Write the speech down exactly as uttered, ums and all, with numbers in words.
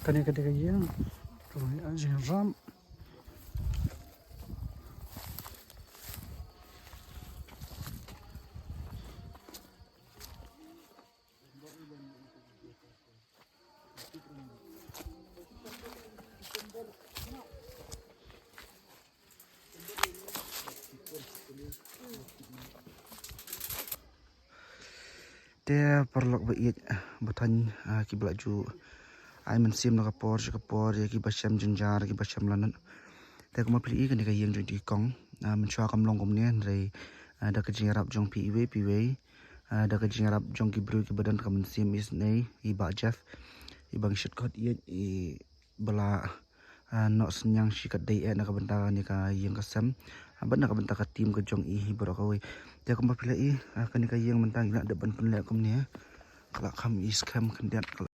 Kane ka dei ka ïing kaba ïa jingïarap. Te paralok ba ïeit, ba thaiñ, ah, kiba la ju ai mynsiem na ka por sha ka por ïa kiba shem jynjar, kiba shem lanot. Te kumba phi la i, kane ka ïing jong i kong, ah, mynshuwa kam long kumne, hynrei, ah, da ka jingïarap jong phi iwei pa iwei, ah, da ka jingïarap jong ki briew kiba don ka mynsiem isynei, i Bah Jeff, i ba ngi shait khot ïeit, i ba la, ah, noh synñiang shi katdei eh na ka bynta kane ka ïing ka sem, ah, bad na ka bynta ka team ka jong i hi baroh kawei. Te kumba phi la i, ah, kane ka ïing mynta ngi la dep ban pynleh kumne, ka la kham i skhem khyndiat, ka la